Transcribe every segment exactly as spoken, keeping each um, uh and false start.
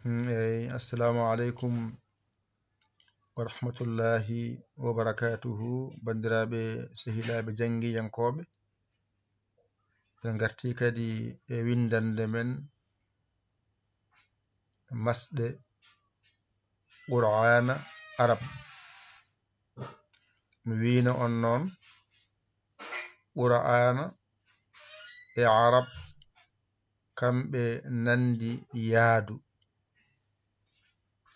Mm, eyi, assalamu aleykum wa rahmatullahi wa barakatuhu, banndiraaɓe, sehilaaɓe, janngiyankooɓe. En ngartii kadi e winndannde men masɗe Qur'aana Arab. Mi wiino on noon, Qur'aana e Arab, kamɓe nanndi yaadu.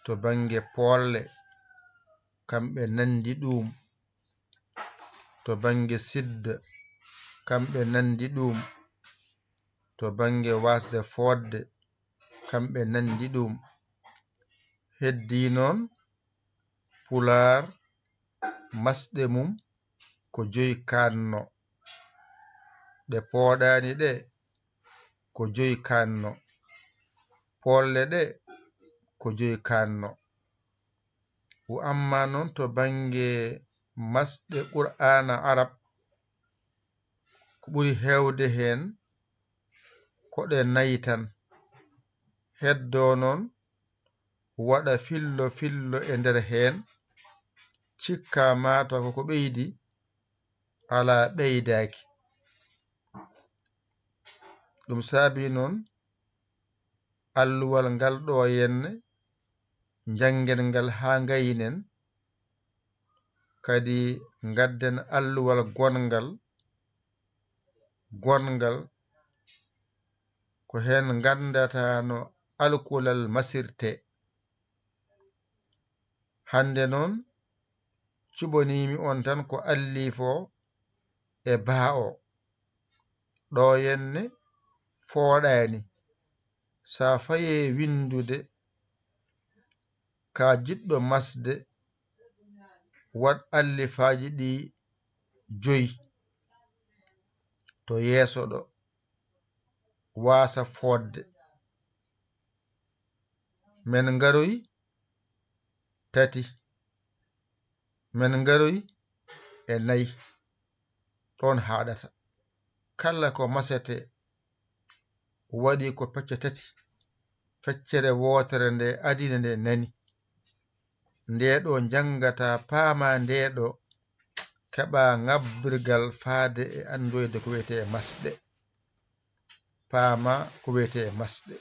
To bannge poolle, kamɓe nanndi ɗuum. To bannge sidda, kamɓe nanndi ɗuum. To bannge waasde fooɗde, kamɓe nanndi ɗuum. Heddii noon, Pulaar, masɗe mum ko joy kaanno. Ɗe pooɗaani ɗe, ko joy kaanno. Poolle ɗe, ko joy kaanno. Wa amma noon to bannge masɗe Qur'aana Arab, ko ɓuri heewde heen ko ɗe nayi tan. Heddoo noon waɗa fillo fillo e nder heen, cikkaa maa taw ko ko ɓeydi, alaa, ɓeydaaki. Ɗum saabii noon alluwal ngal ɗo henne, njanngen ngal haa ngaynen, kadi ngadden alluwal gonngal, gonngal ko heen nganndataa no alkulal masirtee. Hannde noon, cuɓaniimi on tan ko alliif o e baa o. Ɗo henne fooɗaani. So a fayee winndude, ka jiɗɗo masde, waɗ allifaaji ɗi joy to yeeso ɗo, waasa fooɗde. Men ngaroy tati. Men ngaroy e nayi. Ɗoon haaɗata. Kala ko masetee, waɗi ko pecce tati. Feccere wootere nde adina nde nani. Nde ɗo njanngata, paama nde ɗo, keɓa ŋabbirgal faade e anndoyde ko wiyetee masɗe. Paama ko wiyetee masɗe.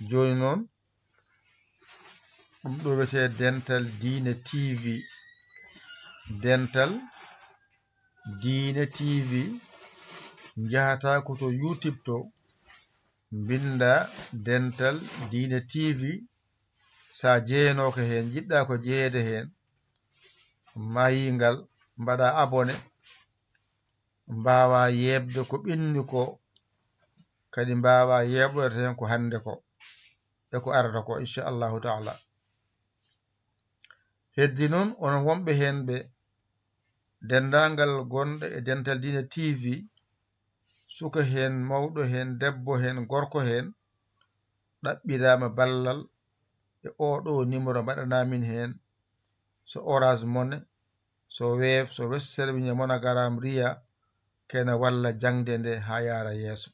Jooni noon, ɗum ɗo wiyetee Dental Diine T V. Dental Diine T V, njahata ko to YouTube to, mbinnda Dental Diine T V. So a jeenooka heen, njiɗɗa ko jeyeede heen, mayii ngal, mbaɗa abonné, mbaawa yeeɓde ko ɓenni ko, kadi mbaawa yeeɓoyde heen ko hannde ko e ko arata ko, inchallahu taala. Heddi noon, onon wonɓe heen ɓe, denndaangal gonɗo e Dental Diine T V, suka heen, mawɗo heen, debbo heen, gorko heen, ɗaɓɓiraama ballal e oo ɗoo numéro mbaɗanaa min heen, so Orange Money, so Wave, so Western Union, MoneyGram, Ria, kene walla jaŋde nde haa yaara yeeso.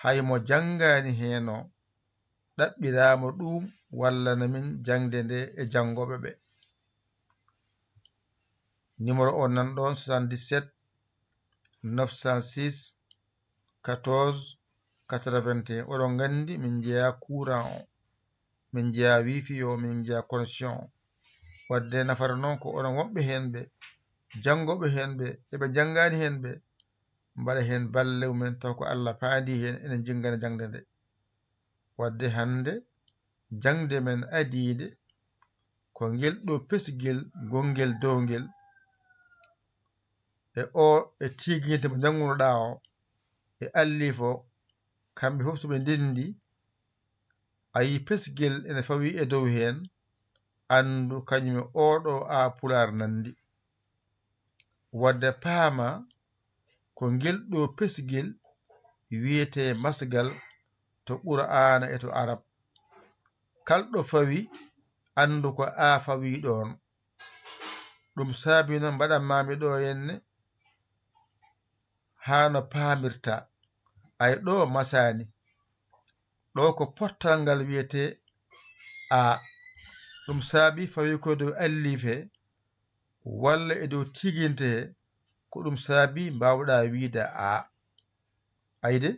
Hay mo janngaani heen o, ɗaɓɓiraama ɗuum, wallana min jaŋde nde e janngooɓe ɓe. Numéro o nan ɗoon, soixante-dix-sept neuf cent six quatorze quatre-vingt-un. Oɗon nganndi min njeyaa courant o, min njeyaa wifi o, min njeyaa connexion o. Wadde nafata noon ko onon wonɓe heen ɓe, janngooɓe heen ɓe, e ɓe njanngaani heen ɓe, mbaɗa heen balle mumen, taw ko Allah paandi heen, enen njinnganee jaŋde nde. Wadde hannde, jaŋde men adiinde ko ngel ɗo pesgel gonngel dow ngel, e o, e tiiginte mo njanngunoɗaa o, e alliif o, kamɓe fof so ɓe ndenndi, a yii pesgel ene fawii e dow heen, anndu kañum e oo ɗo a Pulaar nanndi. Wadde paama ko ngel ɗo pesgel wiyetee masgal to Qur'aana e to Arab. Kal ɗo fawi, anndu ko a fawi ɗoon. Ɗum saabi noon mbaɗanmaami ɗo henne haa no paamirta. Ay ɗo masaani. Ɗo ko pottal ngal wiyetee A. Ɗum saabi fawi ko dow allife walla e dow tiiginte he, ko ɗum saabi mbaawɗaa wiide A. Ayde,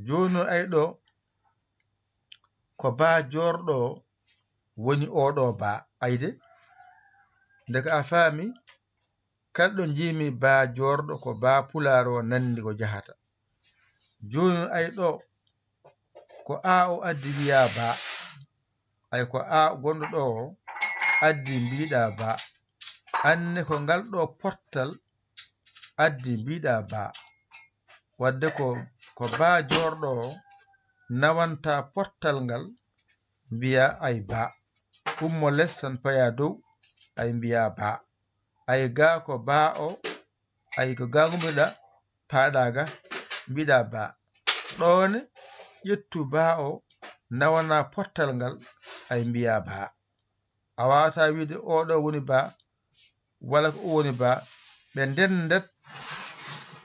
jooni noon ay ɗo, ko baa joorɗo woni oɗo baa. Ayde, ndeke a faami, kala ɗo njiimi baa joorɗo ko baa pulaar o nanndi ko jahata. Jooni ay ɗo, ko A o addi wiyaa baa. Ay ko A gonɗo ɗo o addi mbiɗaa baa. Anne ko ngal ɗo pottal addi mbiɗaa baa. Wadde ko, ko baa joorɗo o nawanta pottal ngal mbiyaa ay baa. Ummo les tan paya dow ay mbiyaa baa. Ay gaa ko baa o, ay ko gaa ngummiɗaa paaɗaa ga mbiɗaa baa. Ɗoone ƴettu baa o nawana pottal ngal ay mbiyaa baa. A waawataa wiide oɗo woni baa walla ko o woni baa. Ɓe ndenndat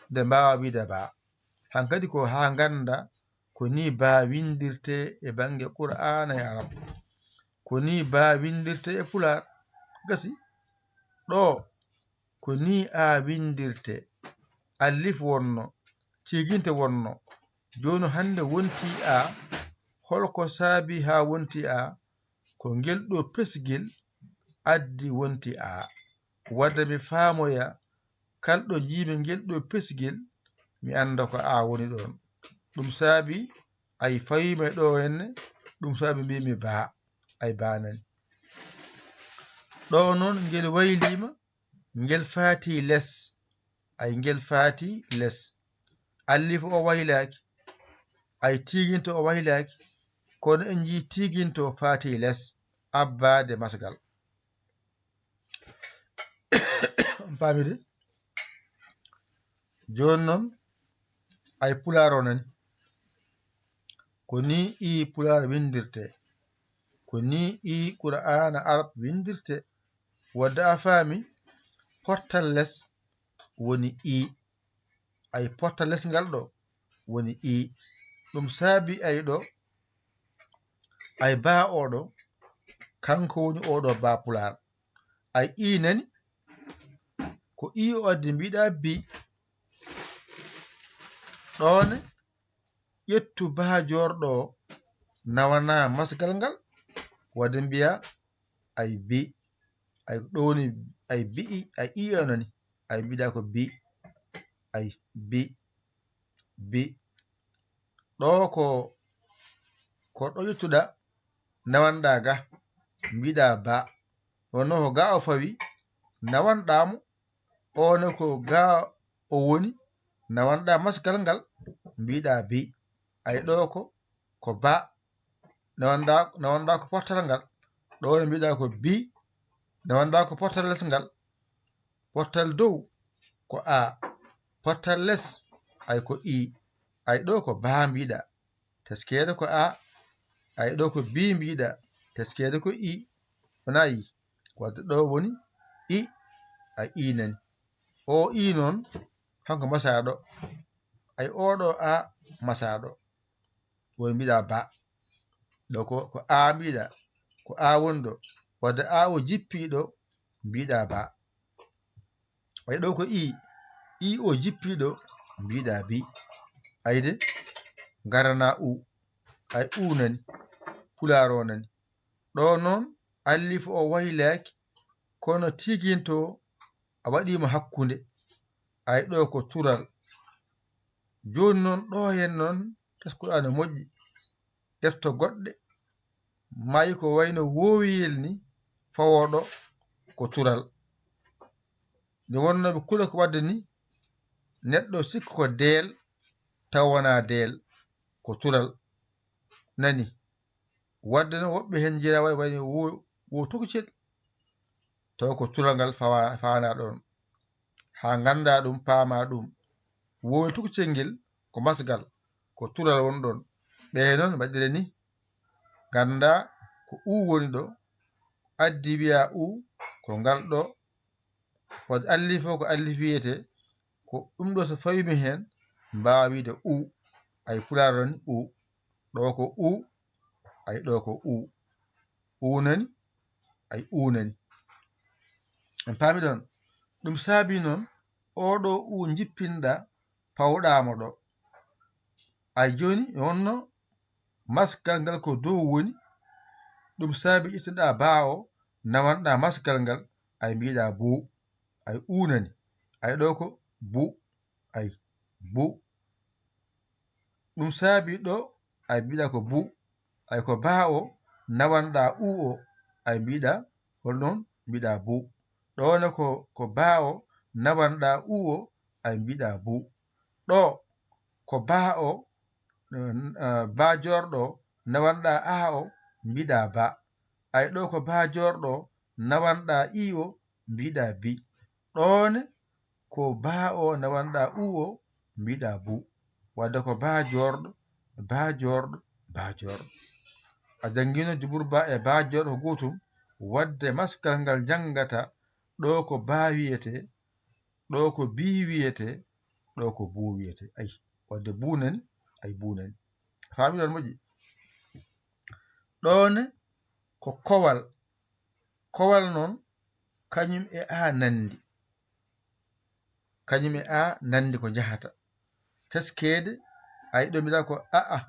nde mbaawa wiide baa. Hankadi ko haa ngannda ko nii baa winndirtee e bannge Qur'aana e Arab. Ko nii baa winndirtee e Pulaar. Gasi. Ɗo ko nii A winndirtee. Allif wonno, tiiginte wonno. Jooni hannde wontii A. Holko saabi haa wontii A? Ko ngel ɗo pesgel addi wontii A. Wadde mi faamoya, kala ɗo njiimi ngel ɗo pesgel, mi annda ko A woni ɗoon. Ɗum saabi ay fawiima e ɗo henne, ɗum saabi mbiimi baa, ay baa nani. Ɗo noon ngel wayliima, ngel faati les, ay ngel faati les. Allif o waylaaki, ay tiiginto o waylaaki, kono en njii tiiginto faati les, abbaade masgal. On paami de? Jooni noon, ay Pulaar o nani. Ko nii I Pulaar winndirtee. Ko nii I Qur'aana Arab winndirtee. Wadde a faami, pottal les woni I. Ay pottal les ngal ɗo woni I. Ɗum saabi ay ɗo, ay baa oɗo, kanko woni oɗo baa Pulaar. Ay I nani, ko I o addi mbiɗaa bi. Ɗoone, ƴettu baa joorɗo o, nawana masgal ngal, wadde mbiyaa ay bi. Ay ɗo woni ay bi'i, ay I o nani, ay mbiɗaa ko bi, ay bi, bi. Ɗo ko, ko ɗo ƴettuɗaa, nawanɗaa ga, mbiɗaa baa. Wonno ko ga o fawi, nawanɗaa mo, oone ko ga o woni, nawanɗaa masgal ngal, mbiɗaa bi. Ay ɗo ko, ko baa, nawanɗaa, nawanɗaa ko pottal ngal. Ɗo ne mbiɗaa ko bi, nawanɗaa ko pottal les ngal. Pottal dow ko A, pottal les ay ko I. Ay ɗo ko baa mbiɗaa, teskeede ko A. Ay ɗo ko bi mbiɗaa, teskeede ko I. Wonaa I. Wadde ɗo woni I, ay I nani. O I noon, kanko masaaɗo. Ay oɗo A masaaɗo. Woni mbiɗaa baa. Ɗo ko, ko A mbiɗaa, ko A woni ɗo. Wadde A o jippii ɗo, mbiɗaa baa. Ay ɗo ko I, I o jippii ɗo, mbiɗaa bi. Ayde, ngaranaa U. Ay U nani, Pulaar o nani. Ɗo noon, allif o waylaaki, kono tiiginto a waɗii mo hakkunde. Ay ɗo ko tural. Jooni noon, ɗo heen noon, teskuɗaa no moƴƴi. Defte goɗɗe, maayi ko wayno woowiyel ni, fawooɗo ko tural. Nde wonnooɓe kula ko waɗde ni, neɗɗo sikku ko deel, taw wonaa deel, ko tural. Nani? Wadde no woɓɓe heen njiira way, wayno wo, wo tokosel, taw ko tural ngal fawa, faanaa ɗoon. Haa nganndaa ɗum, paamaa ɗum. Wowi tokosel ngel ko masgal, ko tural woni ɗoon. Ɓe noon mbaɗire ni, nganndaa ko U woni ɗo, addi wiyaa U, ko ngal ɗo. Wadde allif o ko allif wiyetee, ko ɗum ɗo so fawii mi heen, mbaawa wiide U, ay Pulaar o ni U. Ɗo ko u, ay ɗo ko u. U nani, ay u nani. En paami ɗon. Ɗum saabi noon, oɗo u jippinɗa, pawɗaamo ɗo. Ay jooni, wonno maskal ngal ko dow woni, ɗum saabi ƴettuɗa ba o, nawanɗa maskal ngal, ay mbiɗa bu, ay u nani. Ay ɗo ko bu, ay bu. Ɗum saabi ɗo, ay mbiɗa ko bu, ay ko ba o, nawanɗa u o, ay mbiɗa, hol noon mbiɗa bu. Ɗo ne ko, ko ba o, nawanɗa u o, ay mbiɗa bu. Ɗo, ko ba o, eh, ba jorɗo, nawanɗa a o, mbiɗa ba. Ay ɗo ko ba jorɗo, nawanɗa i o, mbiɗa bi. Ɗo ne, ko ba o, nawanɗa u o, mbiɗa bu. Wadde ko ba jorɗo, ba jorɗo, ba jorɗo. A janngino jubur ba e ba jorɗo ko gootum, wadde maskal ngal janngata, ɗo ko ba wiyete, ɗo ko bi wiyete, ɗo ko bu wiyete. Ay, wadde bu nani, ay bu nani. Faami ɗon moƴƴi? Ɗo ne ko kowal. Kowal noon, kañum e a nanndi. Kañum e a nanndi ko njahata. Teskeede, ay ɗo mbiɗa ko a a.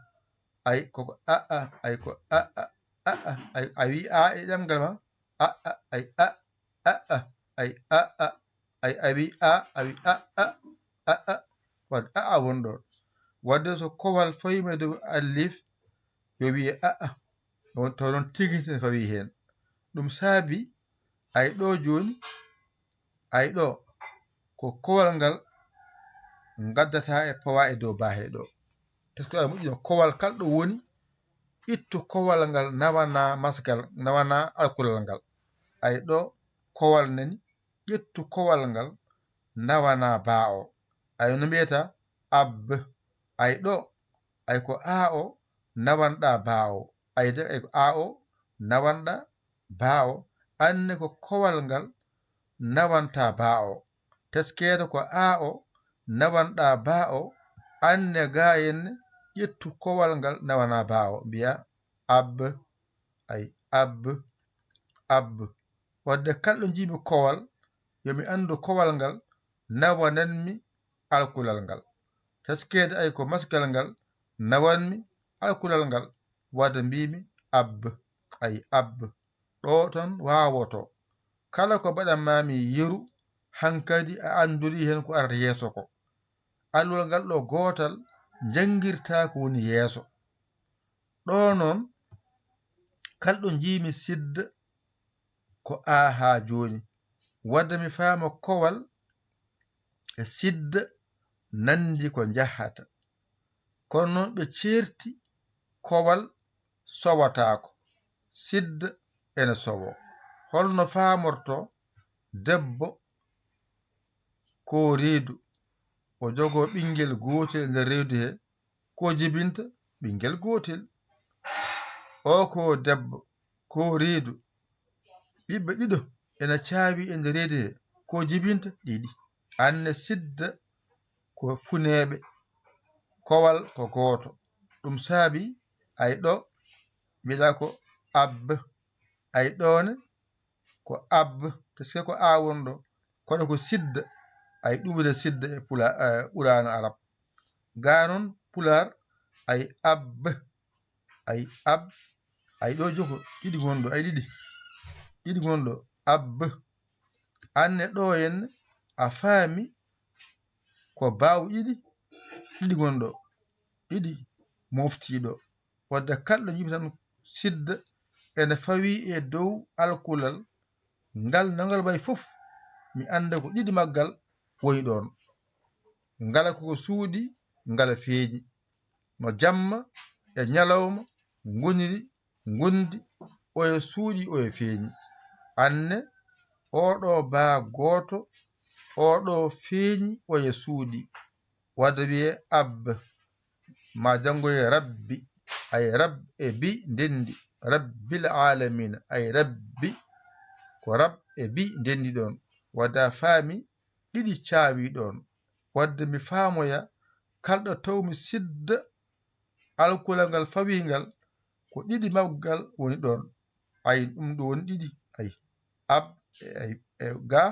Ay koko a a, ay ko a a, a a. Ay a wi a e ɗemngal ma. A a, ay a, a a, ay a a. Ay a wi a, a wi a a, a a. Wadde a a won ɗon. Wadde so kowal fawii e dow alif, yo wiye a a. On to non tigi ne fawii heen. Ɗum saabi ay ɗo jooni, ay ɗo ko kowal ngal ngaddata e pawa e dow baahe ɗo. Est-ce que aɗa moƴƴi no kowal kal ɗo woni, ittu kowal ngal nawana maskal, nawana alkulal ngal. Ay ɗo kowal nani, ƴettu kowal ngal nawana ba o. Ay no mbiyata ab. Ay ɗo, ay ko a o nawanɗa ba o. Ay de, ay ko a o nawanɗa ba o. Anne ko kowal ngal nawanta ba o. Teskeede ko a o nawanɗa ba o. Anne gaayenne ƴettu kowal ngal nawana ba o. Mbiya ab, ay ab, ab. Wadde kala ɗo njiimi kowal, yo mi anndu kowal ngal, nawananmi alkulal ngal. Teskeede ay ko maskal ngal, nawanmi alkulal ngal, wadde mbiimi ab, ay ab. Ɗo tan waawoto. Kala ko mbaɗanmaami yeru, hankadi a anndori heen ko arata yeeso ko. Alluwal ngal ɗo gootal, njanngirtaa ko woni yeeso. Ɗo noon, kala ɗo njiimi sidda, ko a haa jooni. Wadde mi faama kowal e sidda nanndi ko njahata. Kono noon ɓe ceerti kowal sowataako, sidda ene sowo. Holno faamorto debbo ko reedu, o jogoo ɓinngel gootel e nder reedu he, ko jibinta? Ɓinngel gootel. O ko debbo, ko reedu, ɓiɓɓe ɗiɗo ena caawi e nder reedu he, ko jibinta? Ɗiɗi. Anne sidda ko funeeɓe, kowal ko gooto. Ɗum saabi ay ɗo mbiɗa ko ab, ay ɗo ne ko ab, parce que ko a won ɗo, kono ko sidda, ay ɗum wiyete sidda e pula, eh, Qur'aana Arab. Gaa noon pulaar, ay ab, ay ab, ay ɗo joko, ɗiɗi ngon ɗo, ay ɗiɗi, ɗiɗi ngon ɗo, ab. Anne ɗo henne a faami ko baaw ɗiɗi, ɗiɗi ngon ɗo, ɗiɗi moftii ɗo. Wadde kala ɗo njiimi tan sidda ene fawii e dow alkulal ngal, no ngal wayi fof, mi annda ko ɗiɗi maggal woni ɗoon. Ngala koko suuɗi, ngala feeñi. No jamma e ñalawma ngoniri, ngondi, oya suuɗi, oya feeñi. Anne, oɗo baa gooto, oɗo feeñi, oya suuɗi. Wadde wiye ab, ma janngoye rabbi, ay rab e bi ndenndi, rabbil aalamiina, ay rabbi, ko rab e bi ndenndi ɗoon. Wadde a faami, ɗiɗi caawi ɗoon. Wadde mi faamoya, kala ɗo tawmi sidda, Alkulal ngal fawii ngal, ko ɗiɗi maggal woni ɗoon. Ay, ɗum ɗo woni ɗiɗi. Ay, ab, e, ay, e, ga,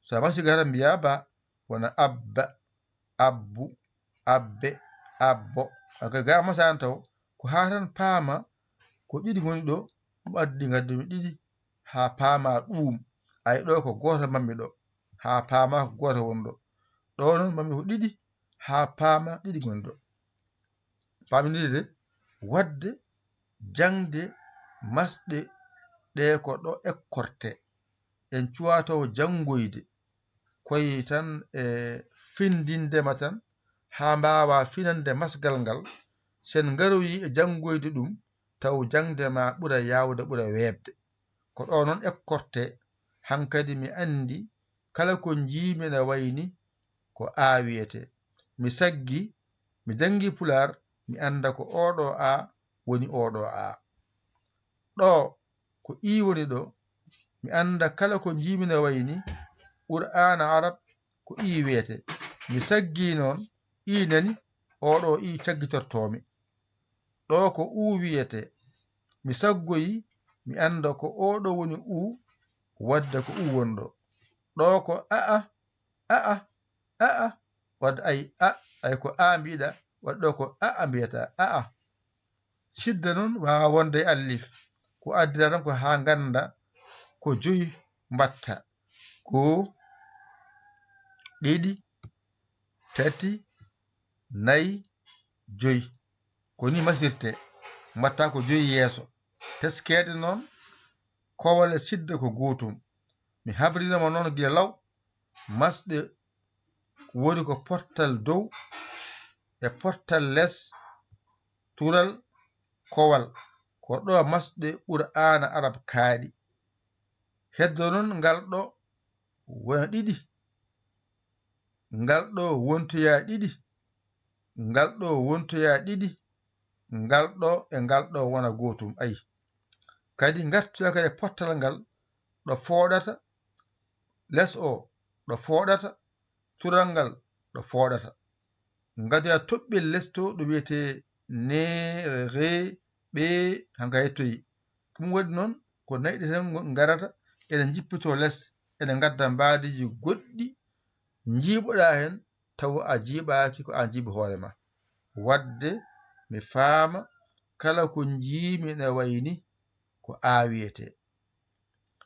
so a masi gara mbiya ba, wona abba, abbu, abbe, abbo. Aga ga masaan taw, ko haa tan paama, ko ɗiɗi ngoni ɗo, ɗum addi ngaddu mi ɗiɗi, haa paama ɗuum. Ay, ɗo ko gooto mammi ɗo, haa paama ko gooto woni ɗo. Ɗo noon mammi ko ɗiɗi, haa paama ɗiɗi ngoni ɗo. Paaminirde, waɗde jaŋde masɗe ɗe ko ɗo ekkorte. En cuwaa taw janngoyde, koye tan e findindema tan, haa mbaawaa finande masgal ngal. Sen ngaroyii e janngoyde ɗum, taw jaŋde ma ɓura yaawde, ɓura weeɓde. Ko ɗo noon ekkorte. Hankadi mi anndi kala ko njiimi ene wayi ni ko A wiyetee. Mi saggi, mi janngi Pulaar, mi annda ko oo ɗo A woni oo ɗo A. Ɗo ko I woni ɗo, mi annda kala ko njiimi ene wayi ni, Qur'aana Arab ko I wiyetee. Mi saggi noon, I nani, oo ɗo I caggitortoo-mi. Ɗo ko U wiyetee. Mi saggoyi, mi annda ko oo ɗo woni U, wadde ko U woni ɗo. Ɗo ko a'a, a'a, a'a, wadde ay a, ay ko A mbiɗa, wadde ɗo ko a'a mbiyata, a'a. Sidda noon waawaa wonde e allif, ko addira tan ko haa ngannda ko joyi mbatta. Goo, ɗiɗi, tati, nayi, joyi. Ko ni masirte, mbatta ko joyi yeeso. Teskeede noon, kowal e sidda ko gootum. Mi habrino ma noon gila law, masɗe woni ko pottal dow e pottal les, tural, kowal. Ko ɗo masɗe Qur'aana Arab kaaɗi. Heddo noon ngal ɗo wona ɗiɗi, ngal ɗo wontoya ɗiɗi, ngal ɗo wontoya ɗiɗi, ngal ɗo e ngal ɗo wona gootum. Ayi. Kadi ngartoya kadi pottal ngal ɗo fooɗata, les o ɗo fooɗata, tural ngal ɗo fooɗata. Ngadoya toɓɓel les to ɗo wiyetee ne, re, ɓe, hanka yettoyi. Ɗum waɗi noon ko nayi ɗe tan ngo-, ngarata, ene njippitoo les, ene ngadda mbaadiiji goɗɗi, njiiɓoɗaa heen, tawa a jiiɓaaki ko aan jiiɓi hoore ma. Wadde mi faama kala ko njiimi ene wayi ni ko A wiyetee.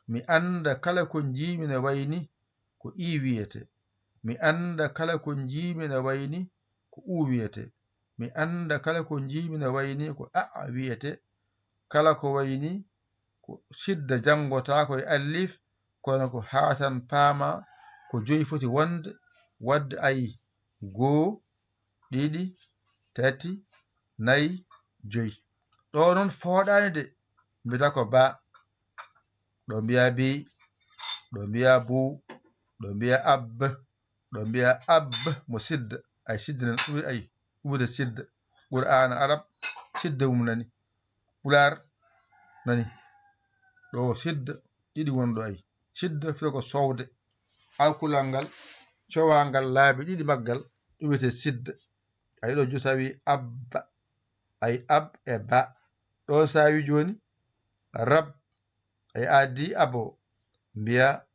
Mi annda kala ko njiimi ene wayi ni ko I wiyetee. Mi annda kala ko njiimi ene wayi ni ko U wiyetee. Mi annda kala ko njiimi ene wayi ni ko a'a wiyetee. Kala ko wayi ni ko sidda janngotaako e allif, kono ko haa tan paama ko joyi foti wonde, wadde ayi, goo, ɗiɗi, tati, nayi, joyi. Ɗo noon fooɗaani de, mbiyata ko ba, ɗo mbiya bi, ɗo mbiya bu, ɗo mbiya ab, ɗo mbiya ab mo sidda, ay sidda nan, ɗum ay, ɗum de sidda. Qur'aana Arab, sidda mum nani. Pulaar nani. Ɗo sidda, ɗiɗi woni ɗo ay. Sidda firo ko sowde. Alkulal ngal, cowaangal laabi ɗiɗi maggal, ɗum wiyetee sidda. Ay ɗo jo sawi abba, ay ab e ba. Ɗo sawi jooni, rab, ay addi abo, mbiya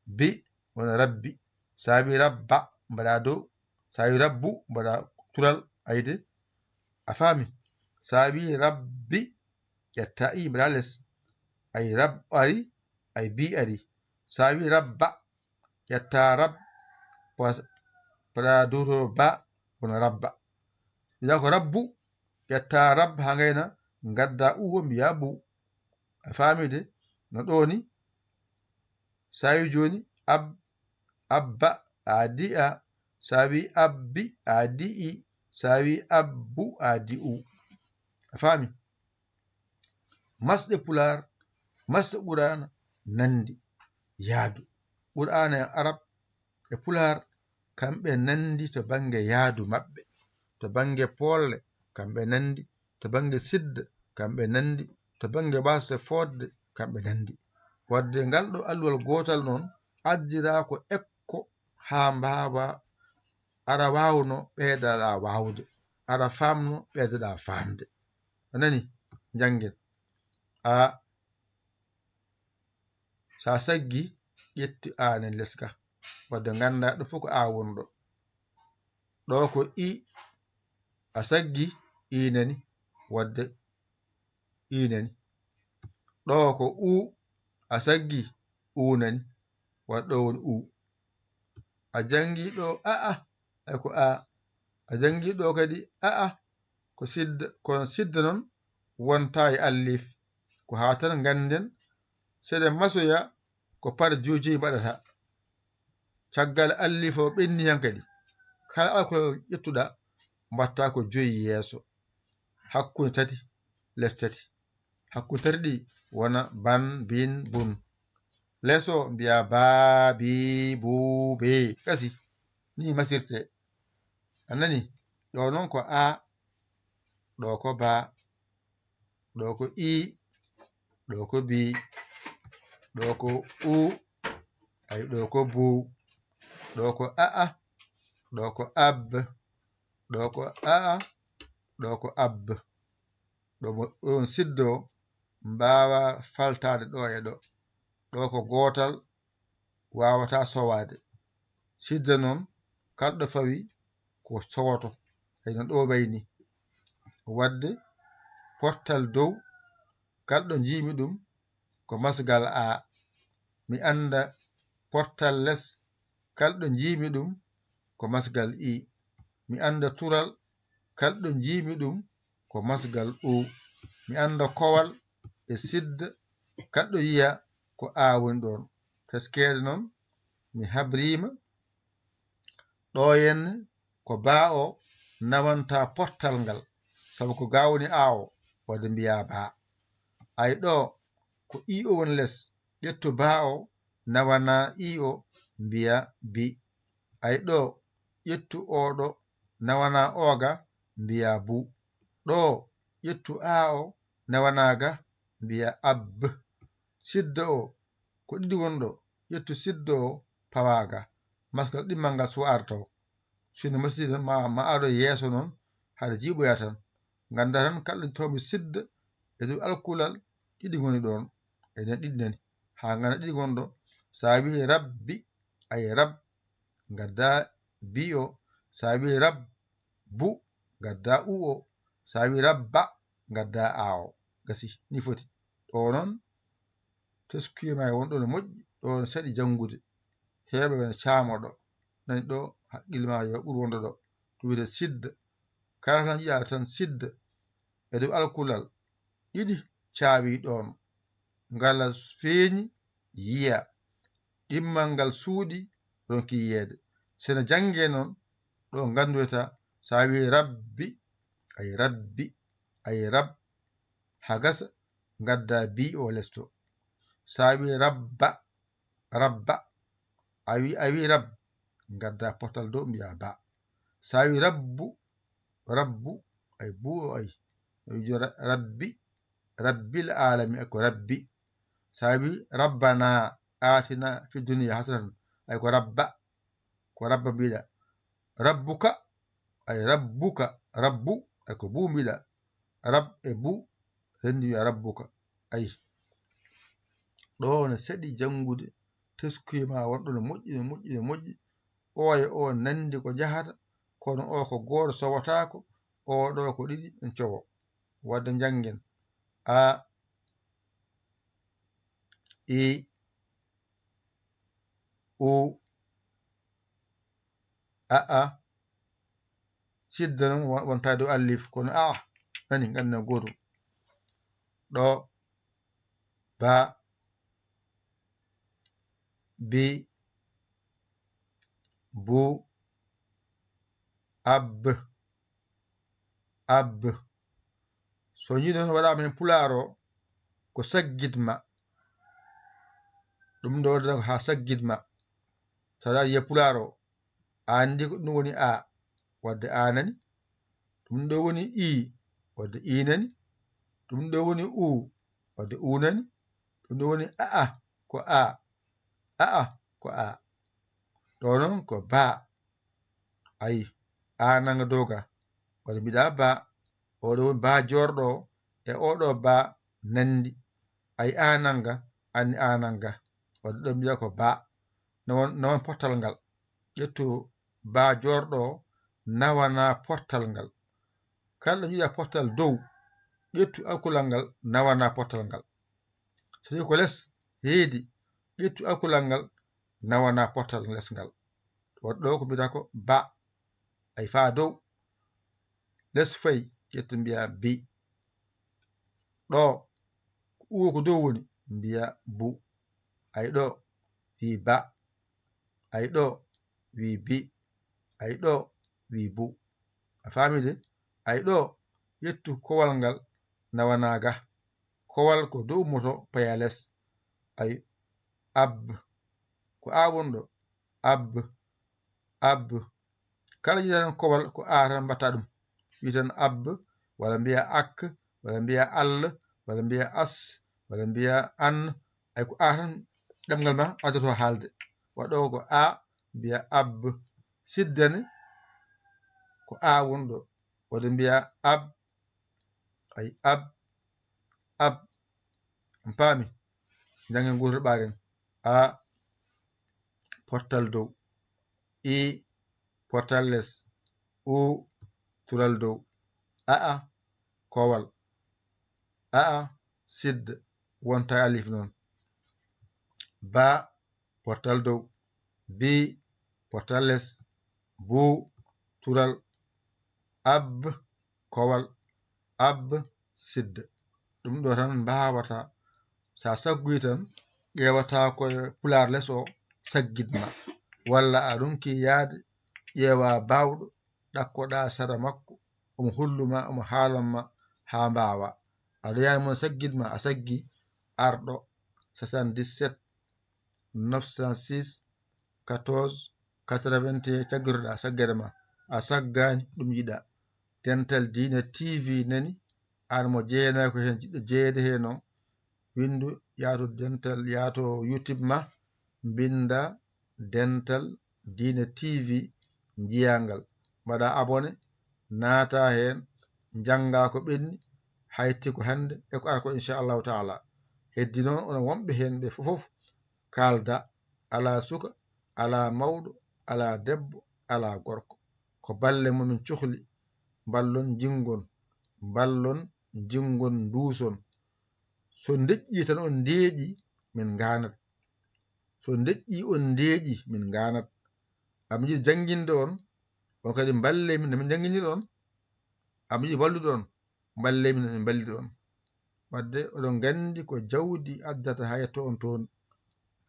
bi, wona rabbi. Sawi rabba, mbaɗa dow. Sawi rabbu, mbaɗa tural, ayde. A faami? Sawi rabbi, ƴetta i, mbaɗa les. Ay rab ari, ay bi ari. Sawi rabba, ƴetta rab, pa-, paɗa dow to ba, wona rabba. Mbiya ko rabbu, ƴetta rab haa ngayna, ngadda u o mbiya bu. A faami de? No ɗo ni. Sawi jooni, ab-, abba, a di a. Sawi abbi, a di i. Sawi abbu, a di u. A faami? Masɗe Pulaar, masɗe Qur'aana nanndi yaadu. Qur'aana e Arab e Pulaar, kamɓe nanndi to bannge yaadu maɓɓe, to bannge poolle, kamɓe nanndi to bannge sidda, kamɓe nanndi to bannge waasde fooɗde, kamɓe nanndi. Wadde ngal ɗo alluwal gootal noon addiraa ko ekko haa mbaawa ara waawno ɓeydaɗaa waawde. aɗa faamno, ɓeydoɗaa faamde. A nani? Njanngen. A, so a saggi, ƴettu A nen les ka. Wadde ngannda ɗo fof ko A woni ɗo. Ɗo ko I, a saggi, I nani, wadde I nani. Ɗo ko U, a saggi, U nani, wadde ɗo woni U. A janngi ɗo A, a, ay ko A. A janngi ɗo kadi A, a, ko sidda, kono sidda noon wonta e allif. Ko haa tan ngannden, seɗen masoya ko par joyi joyi mbaɗata. Caggal allif o ɓenni han kadi. Kala alkolal ƴettuɗaa, mbatta ko joyi yeeso. Hakkunde tati, les tati. Hakkunde tati ɗi wona ban, bin, bun. Les o mbiya baa, bii, buu, bee. Gasi. Ni masirte. A nani? Ɗo noon ko A, ɗo ko baa, ɗo ko I, ɗo ko bii, ɗo ko U, ay, ɗo ko buu, ɗo ko a'a, ɗo ko ab, ɗo ko a'a, ɗo ko ab. Ɗo mo, ɗon siddo mbaawa faltaade ɗo e ɗo. Ɗo ko gootal, waawata sowaade. Sidda noon, kala ɗo fawi ko sowoto, ay no ɗo wayni. Wadde pottal dow, kala ɗo njiimi ɗum ko masgal A. Mi annda pottal les, kala ɗo njiimi ɗum ko masgal I. Mi annda tural, kala ɗo njiimi ɗum ko masgal U. Mi annda kowal e sidda, kala ɗo yiya ko A woni ɗoon. Teskeede noon, mi habriima, ɗo henne ko baa o nawanta pottal ngal, sabu ko ga woni A o, wadde mbiya baa. Ay ɗo ko I o woni les, ƴettu baa o nawana I o, mbiya bi. Ay ɗo ƴettu o ɗo nawana o ga, mbiya bu. Ɗo ƴettu A o nawana ga, mbiya ab. Sidda o ko ɗiɗi woni ɗo, ƴettu sidda o pawa ga. Masgal ɗimmal ngal so arta o. Sino masjid ma, ma aɗo yeeso noon, haɗa jiiɓoya tan. Ngannda tan kala toomi sidda e dow alkulal ɗiɗi ngoni ɗoon. Enen ɗiɗi nani. Haa ngana ɗiɗi ngoni ɗo. So a wii rabbi, ay rab, ngadda bi o. So a wii rabbu, ngadda u o. So a wii rabba, ngadda a o. Gasi, ni foti. Ɗo noon, teskuyee ma e won ɗo no moƴƴi, ɗo no saɗi janngude. Heeɓa wena caamo ɗo. Nani ɗo, haqqille ma yo ɓur wonde ɗo. Ɗum wiyetee sidda. Kala tan yiya tan sidda. E dow alkulal, ɗiɗi caawi ɗoon. Ngala feeñi, yiya. Ɗimmal ngal suuɗi, ronki yiyeede. Sena janngee noon, ɗo nganndoyta, so a wii rabbi, ay rabbi, ay rab, haa gasa, ngadda bi o lesto. So a wii rabba, rabba, a wii, a wii rab, ngadda potal dow, mbiya ba. So a wii rabbu, rabbu, ay bu o ay. A wii jo ra-, rabbi, rabbil aalami, ay ko rabbi. So a wii rabbana aatina fi duniya hasanatan, ay ko rabba, ko rabba mbiɗa. Rabbuka, ay rabbuka, rabbu, ay ko bu mbiɗa. Rab e bu, renndi wiya rabbuka. Ayi. Ɗo no saɗi janngude, teskuye ma wonɗo no moƴƴi, no moƴƴi, no moƴƴi. O e o nanndi ko njahata, kono o ko gooto sowotaako, o ɗo ko ɗiɗi, en cowo. Wadde njanngen. A, I, U, A, a. Sidda noon won-, wonta dow allif, kono a, a. Nani, ngannda gootum. Ɗo, ba, bi, bu, ab, ab. So njiɗon waɗaama heen pulaar o, ko saggit ma. Ɗum ɗo waɗata ko haa saggit ma. So aɗa yiya pulaar o, a anndi ko ɗum woni a, wadde a nani. Ɗum ɗo woni i, wadde i nani. Ɗum ɗo woni u, wadde u nani. Ɗum ɗo woni a, a, ko a. A, a, ko a. Ɗo noon ko ba. Ayi, a nanga dow ga. Walla mbiɗa ba, oɗo woni ba jorɗo e oɗo ba nandi. Ay ananga, ani ananga. Wadde ɗo mbiya ko ba. Nawan, nawan pottal ngal. Ƴettu ba jorɗo nawana pottal ngal. Kala ɗo njiɗa pottal dow, ƴettu alkulal ngal nawana pottal ngal. So tawi ko les heedi, ƴettu alkulal ngal nawana pottal les ngal. Wadde ɗo ko mbiyata ko ba. Ay faa dow, les fay, ƴettu mbiya bi. Ɗo, ko uwo ko dow woni, mbiya bu. Ay ɗo, wi ba. Ay ɗo, wi bi. Ay ɗo, wi bu. A faami de? Ay ɗo, ƴettu kowal ngal nawana ga. Kowal ko dow moto paya les. Ay ab. Ko a wonɗo. Ab. Ab. Kala jiɗa tan kowal ko a tan mbatta ɗum. Wi tan ab, walla mbiya ak, walla mbiya al, walla mbiya as, walla mbiya an. Ay ko a tan ɗemngal ma addoto haalde. Waɗo ko a, mbiya ab. Siddani ko a wonɗo. Wode mbiya ab. Ay ab, ab. On paami? Jannge nguur ɓaaren. A, pottal dow. I, pottal les. U, tural dow. A, a, kowal. A, a, sidda. Wonta alif noon. Ba, pottal dow. Bi, pottal les. Bu, tural. Ab, kowal. Ab, sidda. Ɗum ɗo tan mbaawata. Sa saggoyi tan, ƴeewata ko e pulaar les o saggit ma. Walla a ronki yaade, ƴeewa baawɗo, ɗakkoɗa sara makko, omo holluma, omo haalan ma haa mbaawa. Aɗa yaani mon saggit ma, a saggi arɗo soixante-dix-sept neuf cent six quatorze quatre-vingt-un, caggiroɗa saggere ma. A saggaani, ɗum yiɗa. Dental Diine T V nani, aan mo jeyanaa ko heen, jiɗɗo jeyeede heen o, winndu, yaato dental, yaato YouTube ma, mbinnda Dental Diine T V, njiyaa ngal. Mbaɗa abonné, naata heen, njannga ko ɓenni, hayti ko hannde e ko ara ko, inchallahu taala. Heddi noon, onon wonɓe heen ɓe fof, kaalda, alaa suka, alaa mawɗo, alaa debbo, alaa gorko. Ko balle mo min cohli, mballon, njinngon, mballon, njinngon, nduuson. So ndeƴƴi tan on ndeeƴi, min ngaanat. So ndeƴƴi on ndeeƴi, min ngaanat. Amin yiɗi jannginde on, on kadi mballe min, no min njannginir on. Amin yiɗi wallude on, mballe min, no min mballiri on. Wadde oɗon nganndi ko jawdi addata haa yetto on toon.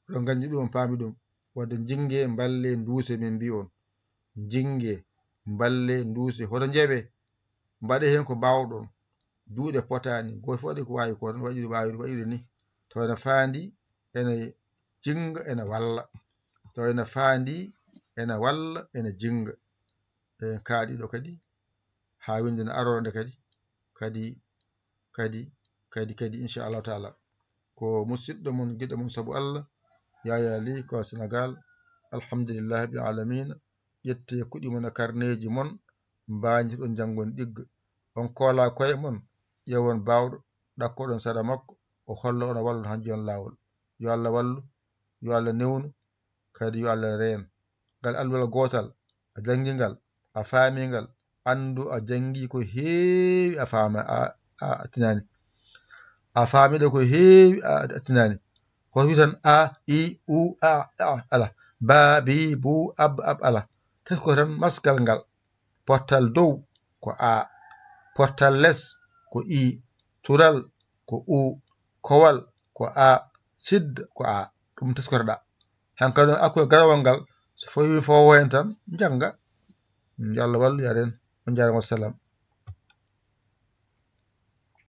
Oɗon nganndi ɗum, on paami ɗum. Wadde njinnge, mballe, nduuse, min mbii on. Njinnge, mballe, nduuse, hoto njeɓe. Mbaɗe heen ko mbaawɗon. Juuɗe potaani, gooto fof waɗi ko waawi ko, tan waɗiri waawi, waɗiri ni. Tawa ene faandi, ene jinnga, ene walla. Tawa ene faandi, ene walla, ene jinnga. Eɗen kaaɗi ɗo kadi, haa winnde no aroore nde kadi, kadi, kadi, kadi, kadi, inchallahu taala. Ko musidɗo mon, giɗo mon sabu Allah, Yaya Ly, ko Sénégal. Alhamdulillahi rabbil alamina. Ƴettee kuɗi mon e karneeji mon, mbaañitoɗon, njanngon ɗigga. On koolaa koye mon, ƴeewon baawɗo, ɗakkoɗon sara makko, o holla on, o walla on haa njiyon laawol. Yo Allah wallu, yo Allah newnu, kadi yo Allah reen. Ngal alluwal gootal, a janngi ngal, a faami ngal, anndu a janngi ko heewi, a faama, a, a tinaani. A faami ɗo ko heewi, a, a tinaani. Hoto wi tan a, i, u, a, a, ala. Ba, bi, bu, ab, ab, ala. Tawi ko tan maskal ngal. Pottal dow ko a, pottal les ko i, tural ko u, kowal ko a, sidda ko a. Ɗum teskotoɗa. Hankadi noon, accol garawal ngal, so fawii fof heen tan, njannga. Yo Allah wallu, yaren. On njaaraama, wassalam.